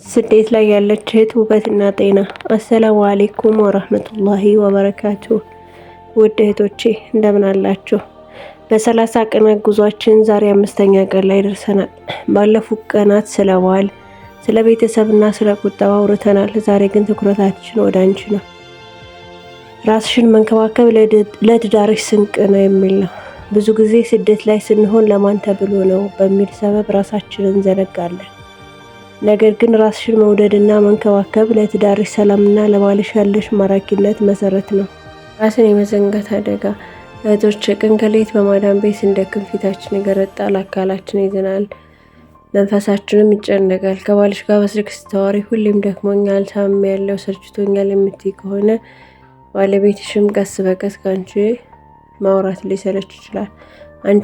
ስደት ላይ ያለች እህት ውበትና ጤና። السلام عليكم ورحمة الله وبركاته። ውድ እህቶቼ እንደምን አላችሁ? በ30 ቀናት ጉዟችን ዛሬ አምስተኛ ቀን ላይ ደርሰናል። ባለፉት ቀናት ስለ ባል፣ ስለ ቤተሰብና ስለ ቁጠባ አውርተናል። ዛሬ ግን ትኩረታችን ወደ አንቺ ነው። ራስሽን መንከባከብ ለትዳርሽ ስንቅ ነው የሚል ነው። ብዙ ጊዜ ስደት ላይ ስንሆን ለማን ተብሎ ነው በሚል ሰበብ ራሳችንን እንዘነጋለን። ነገር ግን ራስሽን መውደድና መንከባከብ ለትዳርሽ ሰላምና ለባልሽ ያለሽ ማራኪነት መሰረት ነው። ራስን የመዘንጋት አደጋ። እህቶች፣ ቀን ከሌት በማዳም ቤት ስንደክም ፊታችን ይገረጣል፣ አካላችን ይዝናል፣ መንፈሳችንም ይጨነቃል። ከባልሽ ጋር በስልክ ስታወሪ ሁሌም ደክሞኛል፣ ታምሜያለሁ፣ ሰልችቶኛል የምትይ ከሆነ ባለቤትሽም ቀስ በቀስ ከአንቺ ማውራት ሊሰለች ይችላል። አንቺ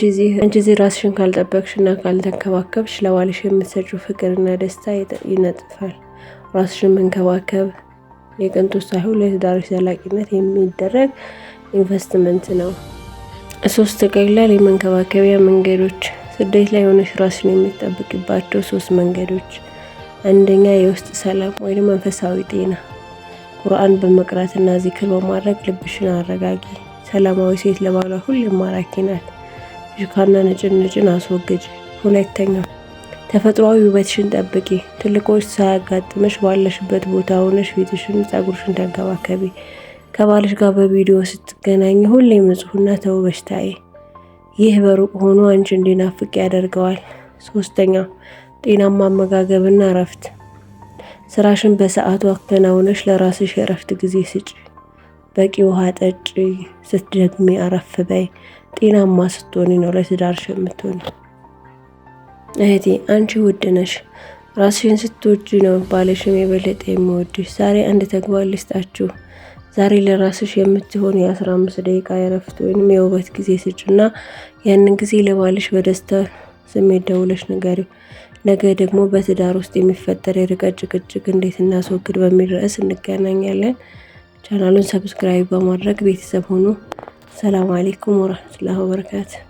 እዚህ ራስሽን ካልጠበቅሽና ካልተንከባከብሽ ለባልሽ የምትሰጪው ፍቅርና ደስታ ይነጥፋል። ራስሽን መንከባከብ የቅንጦት ሳይሆን ለትዳርሽ ዘላቂነት የሚደረግ ኢንቨስትመንት ነው። ሶስት ቀላል የመንከባከቢያ መንገዶች። ስደት ላይ ሆነሽ ራስሽን የምትጠብቂባቸው ሶስት መንገዶች። አንደኛ፣ የውስጥ ሰላም ወይም መንፈሳዊ ጤና። ቁርአን በመቅራትና ዚክር በማድረግ ልብሽን አረጋጊ። ሰላማዊ ሴት ለባሏ ሁሌም ማራኪ ናት። ሽካና ንጭንጭን አስወግጅ። ሁለተኛ፣ ተፈጥሯዊ ውበትሽን ጠብቂ። ትልቆች ሳያጋጥምሽ ባለሽበት ቦታ ሆነሽ ፊትሽን፣ ጸጉርሽን ተንከባከቢ። ከባልሽ ጋር በቪዲዮ ስትገናኝ ሁሌም ንጹሕና ተውበሽ ታይ። ይህ በሩቅ ሆኖ አንቺ እንዲናፍቅ ያደርገዋል። ሶስተኛ፣ ጤናማ አመጋገብና እረፍት። ስራሽን በሰዓቱ አከናውነሽ ለራስሽ የእረፍት ጊዜ ስጪ። በቂ ውሃ ጠጪ። ስትደግሚ አረፍ በይ። ጤናማ ስትሆኒ ነው ለትዳርሽ የምትሆኒ። እህቴ፣ አንቺ ውድ ነሽ። ራስሽን ስትወጂ ነው ባልሽም የበለጠ የሚወድሽ። ዛሬ አንድ ተግባር ልስጣችሁ። ዛሬ ለራስሽ የምትሆን የ15 ደቂቃ የእረፍት ወይም የውበት ጊዜ ስጭና ያንን ጊዜ ለባልሽ በደስታ ስሜት ደውለሽ ንገሪው። ነገ ደግሞ በትዳር ውስጥ የሚፈጠር የርቀት ጭቅጭቅ እንዴት እናስወግድ በሚል ርዕስ እንገናኛለን። ቻናሉን subscribe በማድረግ ቤተሰብ ሁኑ። السلام عليكم ورحمة الله وبركاته።